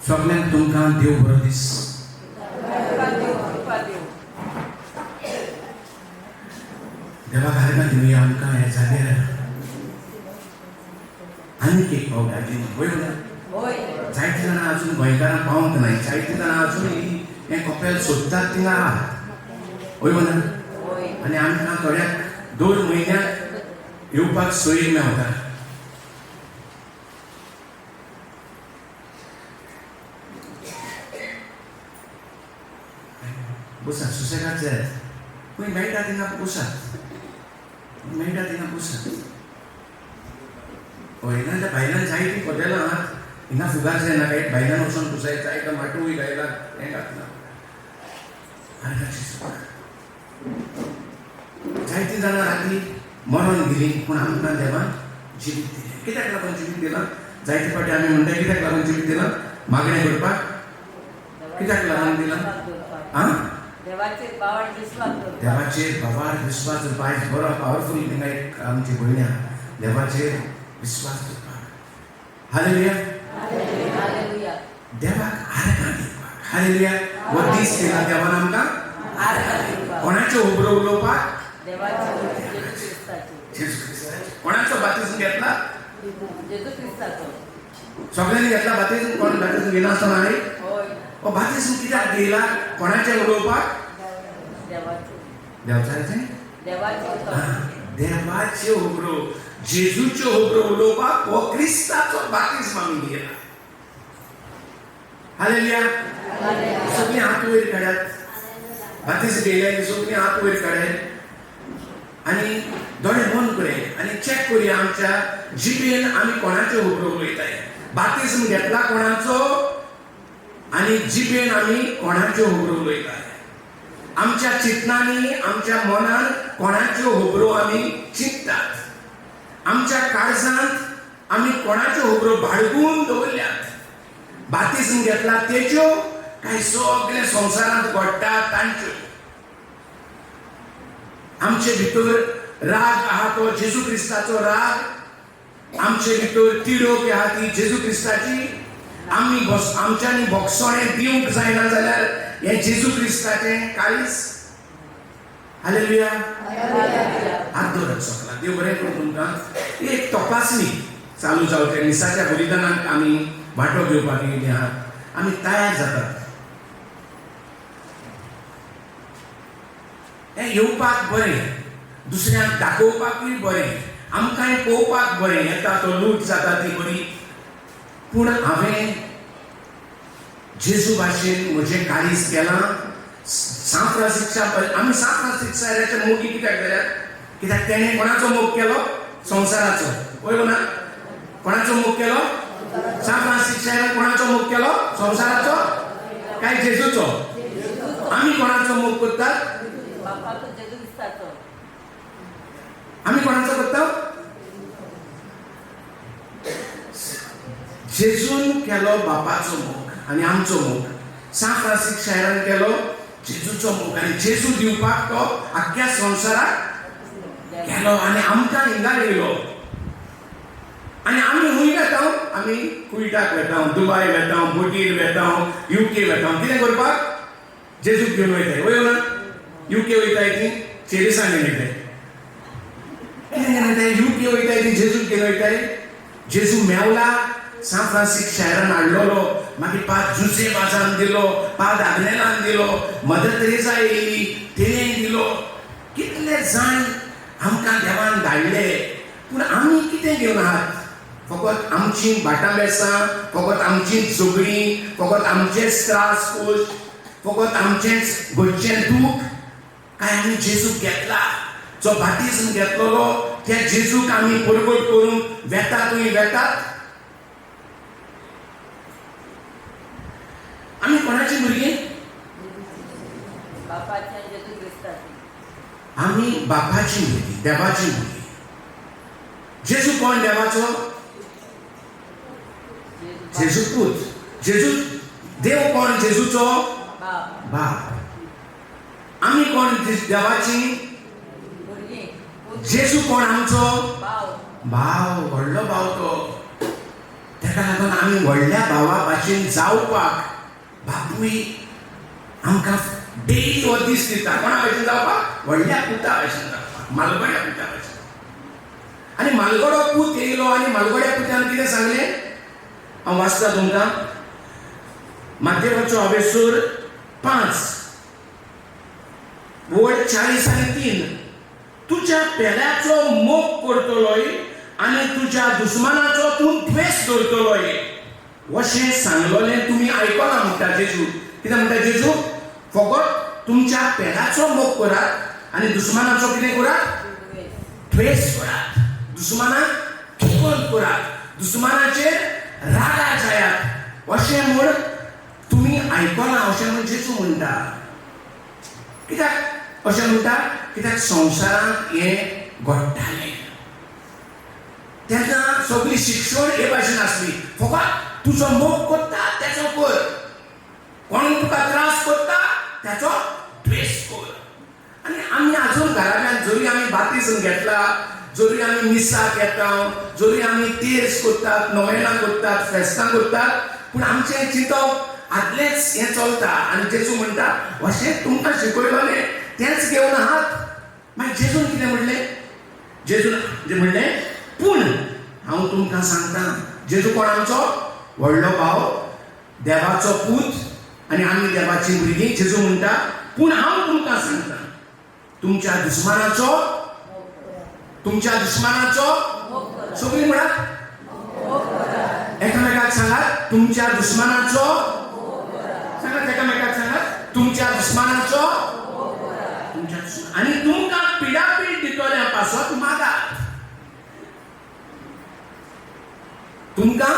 सगल्यांक तुमकां देव बरो दीस. देवाक आर्गां दिवया आमकां ह्या जाग्यार आनीक एक फावट आजी वयर ना. जायतीं जाणां अजून गोंयकारां पावंक नाय, जायतीं जाणां अजूनय हें कपेल सोदतात थिंगा आहात, वय ना? आनी आमकां थोड्याक 2 म्हयन्याक येवपाक सोय मेवता. बसात सुसेगाद जायात, खंय मेळटा थिंगा बसात, मेळटा थिंगा बसात. हय, नाजाल्यार भायल्यान जायतीं कदेलां आहात, हिंगा फुगार जायना काय भायल्यान वचोन बसाय, जायतो माटोवूय घायला, हें घातलां. जायतीं जाणां राती मरोन गेलीं, पूण आमकां देवान जिवीत दिलें. कित्याक लागून जिवीत दिलां? जायते फावटी आमी म्हणटा कित्याक लागून जिवीत दिलां? मागणें करपाक कित्याक लागून दिलां? आं, देवाचेर भावार विस्वास दवरपाक. आयज बरो पावरफूल थिंगा एक आमची भयणी आहा, देवाचेर विस्वास दवरपाक. हालेलुया. देवाक आर्गां दिवपाक. हालेलुया. हो दीस दिला देवान आमकां कोणाच्यो खबरो उलोवपाक? जेजू क्रिस्ताचें. कोणाचो बातिज्म घेतला? सगळ्यांनी घेतला बातिज्म? कोण बातिज्म घेनासतना आनी हो बातिज्म कित्याक घेयला? कोणाचें उलोवपाक? देवाचें, देवाच्यो खबरो, जेजूच्यो खबरो उलोवपाक हो क्रिस्ताचो बातिज्म आमी घेयला. हालेलुया. सगळीं हात वयर काडात, बातिज्म घेयले सगळीं हात वयर काडात आनी दोळे बंद करया आनी चॅक करुया आमच्या जिबेन आमी कोणाच्यो खबरो उलयताय. बातिज्म घेतला कोणाचो आनी जिबेन आमी कोणाच्यो खबरो उलयताय. आमच्या चिंतनांनी, आमच्या मनान कोणाच्यो खबरो आमी चिंततात. आमच्या काळजांत आमी कोणाच्यो खबरो बाळगून दवरल्यात. बातिज्म घेतला तेच्यो काय सगळे संवसारांत घडटा तांच्यो? आमचे भितर राग आहा तो जेजू क्रिस्ताचो राग, आमचे भितर तिडोक आहा ती जेजू क्रिस्ताची. आमी आमच्यांनी भोगसणें दिवंक जायना जाल्यार हें जेजू क्रिस्ताचें काळीज. हालेलुया. हात दवरात सकला. देव बरें करूं तुमकां. एक तपासणी चालू जावचें. मिसाच्या बलिदानाक आमी वांटो घेवपाक येयले आहात, आमी तयार जातात. हें येवपाक बरें, दुसऱ्यांक दाखोवपाकूय बरें, आमकांय पळोवपाक बरें, येता तो लूट जाता ती बरी. पूण हांवें जेजू भाशेन म्हजें काळीज केलां. सांत फ्रांसिस्का, आमी सांत फ्रांसिस्क सायराचे मोगी कित्याक जाल्यात? कित्याक तेणें कोणाचो मोग केलो? संवसाराचो. वय ना? कोणाचो मोग केलो? सांत फ्रांसिस्क सायरान कोणाचो मोग केलो? संवसाराचो काय जेजूचो? आमी कोणाचो मोग करतात? आमी कोणाचो करता? जेजून केलो बापाचो मोग आनी आमचो मोग. सांत फ्रांसिस्क शायरान केलो जेजूचो मोग आनी जेजू दिवपाक तो आख्ख्या संवसाराक गेलो आनी आमकां हिंगा येयलो. आनी आमी खंय वेता? आमी कुयटाक वेता, दुबाय वेता, बोटीर वेता, युके वेता. कितें करपाक? जेजूक घेवन वयताय. वय ना? युके वयताय ती चेरीसां घेवन वयताय. कितें घेवन वयताय? युके वयताय ती जेजूक घेवन वयताय. जेजू मेवला सांत फ्रांसिस्क शायरान हाडलेलो, मागीर पाद जुजे वाजान दिलो, पाद आग्नेलान दिलो, मदर तेरेजा येयली तेणें दिलो. कितले जाण आमकां देवान धाडले, पूण आमी कितें घेवन आहात? फकत आमची भाटां बेसां, फकत आमची झगडीं, फकत आमचेच त्रास कश्ट, फकत आमचेंच घरचें दूख, काय आमी जेजूक घेतला? जो बातिज्म घेतलेलो त्या जेजूक आमी परगट करूंक वेता तुंय वेतात? आमी कोणाची भुरगीं? आमी बापाची भुरगीं, देवाची भुरगीं. जेजू कोण देवाचो? जेजू पूत. जेजू देव कोण? जेजूचो बाप. आमी कोण देवाची? जेजू कोण आमचो? भाव. व्हडलो भाव तो. ताका ताका लागून आमी व्हडल्या भावा भाशेन जावपाक बापूय आमकां डेली हो दीस दिता. कोणा भाशेन जावपाक? व्हडल्या पुता भाशेन जावपाक, मालगड्या पुता भाशेन. आनी मालगडो पूत येयलो आनी मालगड्या पुतान कितें सांगलें हांव वाचता तुमकां. मातेवाचो आवेसूर 5 वळ 43. तुज्या पेल्याचो मोग करतलोय आनी तुज्या दुस्मानाचो तूं द्वेश दवरतलोय अशें सांगलोलें तुमी आयकलां म्हणटा जेजू. कितें म्हणटा जेजू? फकत तुमच्या पेल्याचो मोग करात आनी दुस्मानाचो कितें करात? द्वेश करात. दुस्मानाक खेकोन करात, दुस्मानाचेर रागार जायात अशें म्हूण तुमी आयकलां अशें म्हूण जेजू म्हणटा. कित्याक अशें म्हणटा? कित्याक संवसारांत हें घडटालें तेन्ना. सगळी शिक्षण हे भाशेन आसली, फकत तुजो मोग करता तेचो कर, कोण तुका त्रास करता तेचो द्वेश कर. आनी आमी आजून घराब्यान जरी आमी बातिज्म घेतला, जरी आमी मिसाक येता, जरी आमी तेर्स करतात, नोवेनां करतात, फेस्तां करतात, पूण आमचें चिंतप आदलेंच हें चलता. आनी जेजू म्हणटा, अशें तुमकां शिकयलोलें तेंच घेवन आहात. मागीर जेजून कितें म्हणलें? जेजून म्हणलें, पूण हांव तुमकां सांगता. जेजू कोण? आमचो व्हडलो भाव, देवाचो पूत आनी आमी देवाची भुरगीं. जेजू म्हणटा, पूण हांव तुमकां सांगता, तुमच्या दुस्मानाचो, तुमच्या दुस्मानाचो, सगळीं म्हणात, एकामेकाक सांगात, तुमच्या दुस्मानाचो. सांगात, एकामेकाक सांगात, तुमच्या दुस्मानाचो, तुमच्या आनी तुमकां पिडापीड दितल्या पासत मागात. तुमकां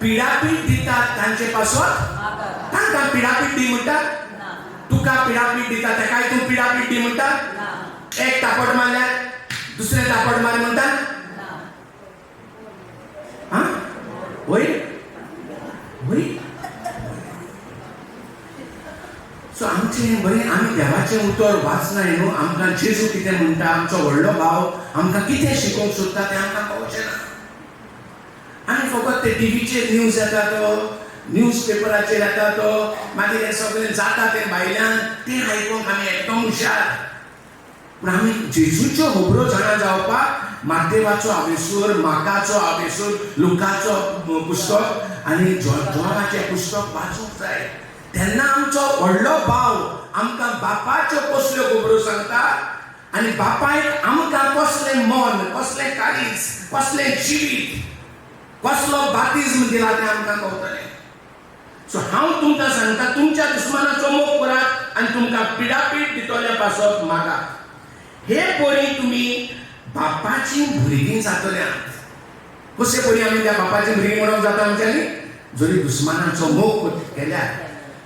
पिडापीड दितात तांचे पासत, तांकां पिडापीड दी म्हणटात? तुका पिडापीड दिता तेकाय तूं पिडापीड दी म्हणटा? एक तापट मारल्यार दुसरें तापट मार म्हणटा? हा, वय वय. सो आमचें बरें, आमी देवाचें उतर वाचनाय न्हू. आमकां जेजू कितें म्हणटा, आमचो व्हडलो भाव आमकां कितें शिकोवंक सोदता तें आमकां कळचें ना. आमी फकत ते टिवीचेर न्यूज येता तो, न्यूज पेपराचेर येता तो, मागीर हें सगळें जाता तें भायल्यान तें आयकूंक आमी एकदम हुशार. पूण आमी जेजूच्यो खबरो जाणा जावपाक मातेवाचो आवेसूर, माकाचो आवेसूर, लुकाचो पुस्तक आनी जॉनाचें पुस्तक वाचूंक जाय. तेन्ना आमचो व्हडलो भाव आमकां बापाच्यो कसल्यो खबरो सांगता आनी बापायक आमकां कसलें मन, कसलें काळीज, कसलें जिवीत, कसलो बातिज्म दिला तें आमकां कळटलें. सो हांव तुमकां सांगता, तुमच्या दुस्मानाचो मोग करात आनी तुमकां पिडापीड दितल्या पासत मागात. हे परी तुमी बापाची भुरगीं जातल्यात. कशे परी आमी त्या बापाची भुरगीं म्हणूंक जाता आमच्यांनी? जरी दुस्मानाचो मोग केल्यार,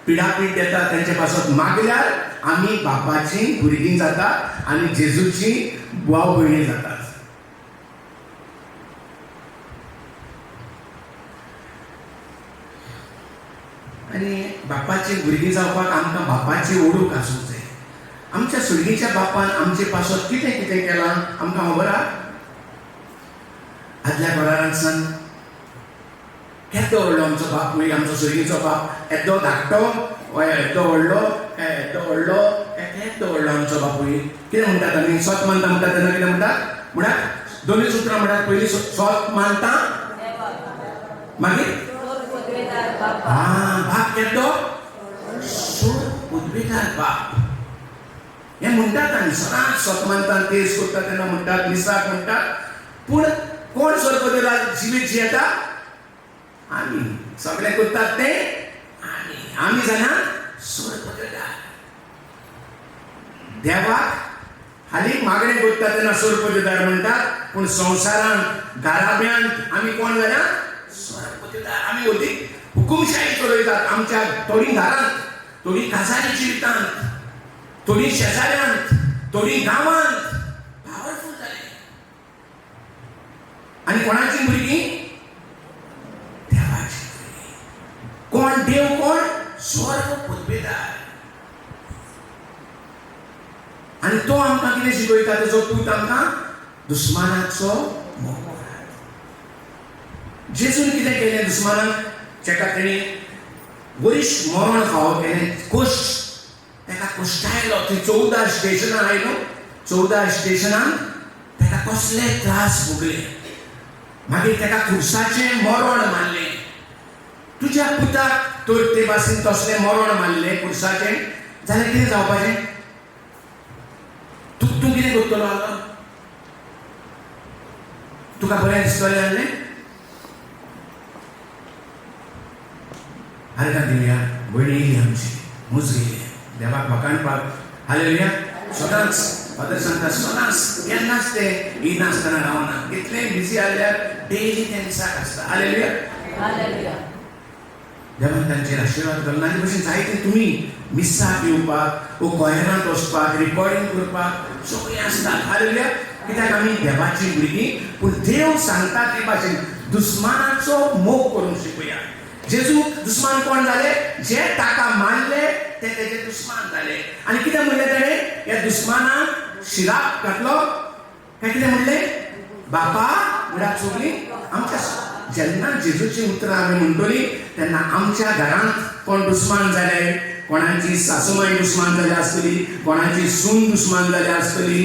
पिडापीड दिता तेंचे पासत मागल्यार आमी बापाची भुरगीं जाता आनी जेजूची भाव भयणी जातात. आनी बापाची भुरगीं जावपाक आमकां बापाची ओडूक आसूंक जाय. आमच्या सुर्गीच्या बापान आमचे पासत कितें कितें केलां आमकां खबर आहा. आदल्या करारांतसान केदो व्हडलो आमचो बापूय, आमचो सुर्गीचो बाप, येदो धाकटो वा येदो व्हडलो, येदो व्हडलो, केदो व्हडलो आमचो बापूय. कितें म्हणटात आमी? सोत मानता म्हणटात तेन्ना कितें म्हणटात? म्हळ्यार दोनूय सुत्रां म्हणटात. पयलीं सोत मानता, मागीर बाप केदो सोर पदवेदार बाप हें म्हणटात आमी सदांच. सोत मानतात, तेज करता तेन्ना म्हणटात, मिसाक म्हणटात. पूण कोण सोर पदवेदार जिवीत जियेता? आमी सगळें करतात ते आमी. आमी जाणा सोर पदवेदार. देवाक हालीं मागणें करता तेन्ना सोर पदवेदार म्हणटात, पूण संवसारांत, घराब्यांत आमी कोण जाल्या? सोर पदवेदार. आमी अदीक हुकुमशाही चलयतात आमच्या थोडी घरांत, थोडी काजारी जिवितांत, थोडी शेजाऱ्यांत, थोडी गांवांत. पावरफूल जाले. आनी कोणाची भुरगीं? देवाची भुरगीं. कोण देव? कोण स्वर्ग पदवेदार. आनी तो आमकां कितें शिकयता? तेजो पूत आमकां दुस्मानाचो मोग करात. जेजून कितें केलें दुस्मानाक? जेका तेणी वरिश्ठ मरण फावो केलें, कोश्ट ताका कोश्टायलो. थंय 14 स्टेशनां आयलो, 14 स्टेशनांक ताका कसले त्रास भोगले. मागीर ताका खुर्साचें मरण मारलें. तुज्या पुताक तर ते भाशेन तसलें मरण मारलें खुर्साचें जाल्यार कितें जावपाचें? तूं तूं कितें करतलो आतां? तुका बरें दिसतलें आहलें? आर्गां दिवया. भयणी येयली आमची, मुज येयली देवाक वाखाणपाक. हालेलुया. सदांच फादर सांगता, सदांच केन्नाच ते येयनासतना रावना. कितलेंय बिजी आहल्यार डेली ते मिसाक आसता. हालेलुया. देवान तांचेर आशिर्वाद घालून आनी भशेन जायते तुमी मिसाक येवपाक वो कॉयरांत वचपाक, रिकॉर्डिंग करपाक सगळीं आसतात. हालेलुया. कित्याक आमी देवाची भुरगीं. पूण देव सांगता ते भाशेन दुस्मानाचो मोग करूंक शिकूया. जेजू दुस्मान कोण जाले? जे ताका मारले ते तेजे दुस्मान जाले. आनी कितें म्हणलें तेणें? ह्या दुस्मानाक शिराप घातलो काय कितें म्हणलें? बापा म्हळ्यार सगळीं आमच्या. जेन्ना जेजूची उतरां आमी म्हणटली तेन्ना आमच्या घरांत कोण दुस्मान जाले, कोणाची सासूमाय दुस्मान जाल्या आसतली, कोणाची सून दुस्मान जाल्या आसतली,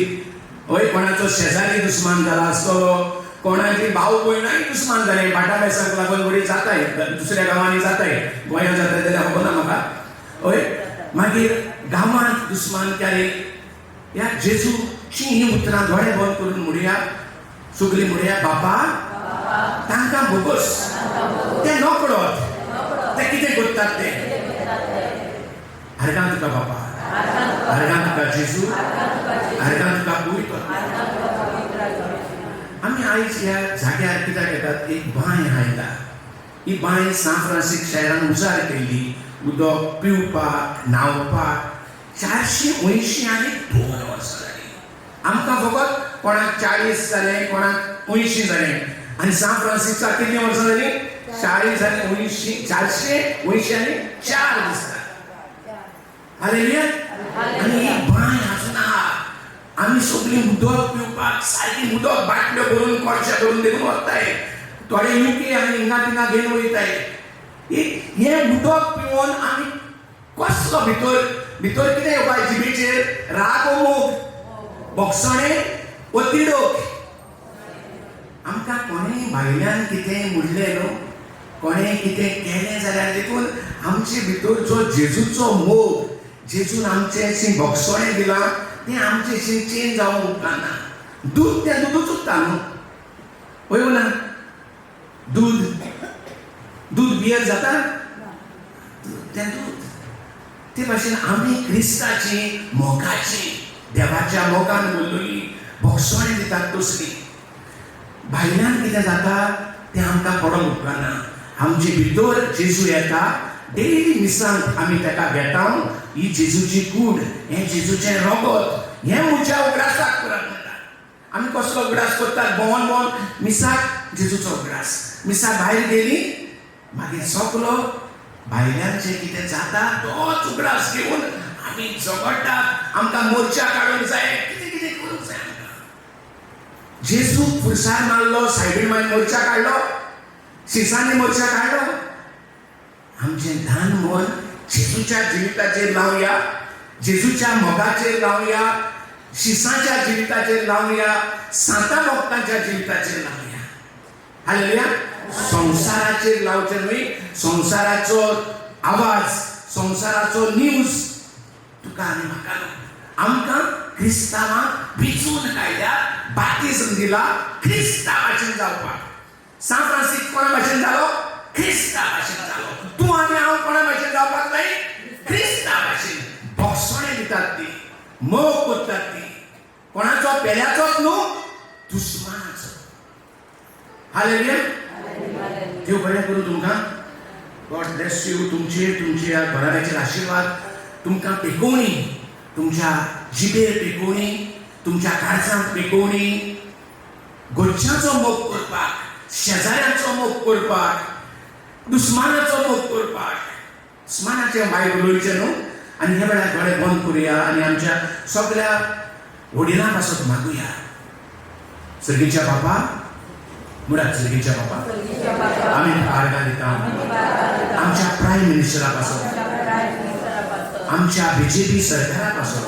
हय, कोणाचो शेजारी दुस्मान जाला आसतलो, कोणाची भाव भयणाय दुस्मान जाले. भाटा बेसाक लागून घडये जाताय, दुसऱ्या गांवांनी जाताय, गोंयांत जाताय जाल्यार खबर ना म्हाका. हय, मागीर गांवांत दुस्मान केले. ह्या जेजूची ही उतरां दोळे बंद करून म्हणया, सगळीं म्हणया, बापा तांकां भोगोस, ते नकळत ते कितें करतात ते. आर्गां तुका बापा, आर्गां तुका जेजू, आर्गां तुका पवित्र. आमी आयज ह्या जाग्यार कित्याक येतात? एक बांय आयला. ही बांय सांत फ्रांसीस शारान उजार केल्ली उदक पिवपाक, न्हांवपाक. 482 वर्सां जालीं. आमकां फकत कोणाक 40 जालें, कोणाक 80 जालें. आनी सांत फ्रांसीसाक कितलीं वर्सां जालीं? 40 आनी 80, 484 दिसता. हालेलुया. आनी ही बांय आजून आहा. आमी सगळीं उदक पिवपाक सारकी उदक बाटल्यो भरून, कळशे भरून देखून वताय. थोडे युके आनी हिंगा थिंगा घेवन वयताय. हें उदक पिवन आमी कसलो भितर भितर कितें येवपा जिबेचेर? राग वो मोग, भोगसणें वो तिडक? आमकां कोणेंय भायल्यान कितेंय म्हणलें न्हू, कोणें कितें केलें जाल्यार देखून आमचे भितर जो जेजूचो मोग, जेजून आमचे भोगसणें दिलां, तें आमचे चेंज जावंक उपकारना. दूद तें दुदूच उरता न्हू, हय ना? दूद दूद बियर जाता? तें दूद. ते भाशेन आमी क्रिस्ताची मोगाची, देवाच्या मोगान उरलेली भोगसणें दितात तसली. भायल्यान कितें जाता तें आमकां पडोंक उपकारना. आमचे भितर जेजू येता. डेली मिसांत आमी ताका घेता. ही जेजूची कूड, हें जेजूचें रगत, हें म्हज्या उगडासाक करात म्हणटा. आमी कसलो उगडास करतात? भोंवन भोंवन मिसाक जेजूचो उगडास. मिसा भायर गेली, मागीर सोंपलो. भायल्यान जें कितें जाता तोच उगडास घेवन आमी झगडटात. आमकां मोर्चा काडूंक जाय, कितें कितें करूंक जाय आमकां. जेजू खुर्सार मारलो, सायबीण मागीर मोर्चा काडलो, शिसांनी मोर्चा काडलो. आमचें ध्यान मन जेजूच्या जिविताचेर लावया, जेजूच्या मोगाचेर लावया, शिसाच्या जिविताचेर लावया, सांता भक्तांच्या जिविताचेर लावया. हालेलुया. संवसाराचेर लावचें न्हय. संवसाराचो आवाज, संवसाराचो न्यूज तुका आनी म्हाका न्हू. आमकां क्रिस्तांवाक विचून काडल्या, बातिज्म दिला क्रिस्तांवा भाशेन जावपाक. सांत फ्रांसीस कोणा भाशेन जालो? क्रिस्ता भाशेन जालो. तूं आनी हांव कोणा भाशेन जावपाक जाय? क्रिस्ता भाशेन. भोगसणें दितात ती, मोग करतात ती. कोणाचो? पेल्याचोच न्हू, दुस्मानाचो. हालेलुया. देव बरें करूं तुमकां. गॉड ब्लेस you. तुमचेर, तुमच्या घराब्याचेर आशिर्वाद. तुमकां पेकोवणी, तुमच्या जिबेर पेकोवणी, तुमच्या काळजांत पेकोवणी, घरच्यांचो मोग करपाक, शेजाऱ्यांचो मोग करपाक, दुस्मानाचो मोग करपाक. दुस्मानाचें वायट उलोवचें न्हू. आनी ह्या वेळार दोळे बंद करुया आनी आमच्या सगळ्या वडिलां पासत मागुया. सर्गीच्या बापा, म्हणा, सर्गीच्या बापा, आमी आर्गां दिता आमच्या प्रायम मिनिस्टरा पासून, आमच्या बीजेपी सरकारा पासून,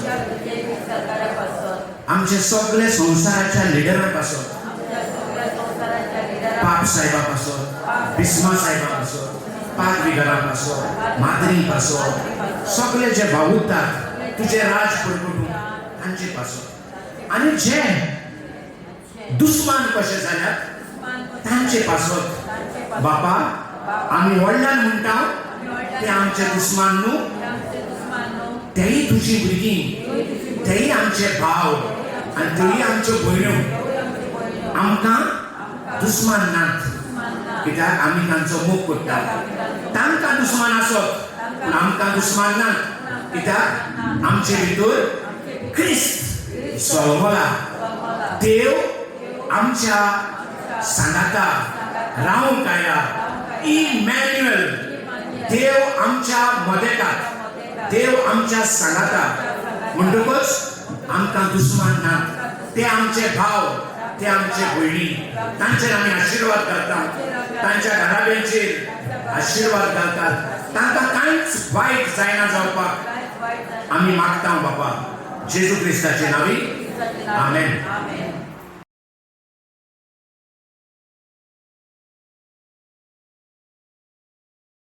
आमच्या सगळे संवसाराच्या लिडरां पासून, पाप साहेबा पासून, बिस्मा साहेबा पासून, पादविगारा पासून, माद्री पासून, सगळे जे वावुरतात तुझे राज परगटून तांचे पासून आनी जे दुस्मान कशे जाल्यात तांचे पासत. बापा, आमी व्हडल्यान म्हणटा, ते आमचे दुस्मान न्हू, तेय तुजी भुरगीं, तेय आमचे भाव आनी तेय आमच्यो भयण्यो. आमकां दुस्मान नात, कित्याक आमी तांचो मोग करता. तांकां दुस्मान आसत पूण आमकां दुस्मान नात, कित्याक आमचे भितर क्रिस्त जल्मला. देव आमच्या सांगाता रावंक आयला. इमॅन्युअल, देव आमच्या मदेकात, देव आमच्या सांगाता. म्हणटकच आमकां दुस्मान नात. ते आमचे भाव, ते आमचे भयणी. तांचेर आमी आशिर्वाद घालतात, तांच्या घराब्यांचेर आशिर्वाद घालतात. तांकां कांयच वायट जायना जावपाक आमी मागता बापा, जेजू क्रिस्ताचे नांवी, आमेन.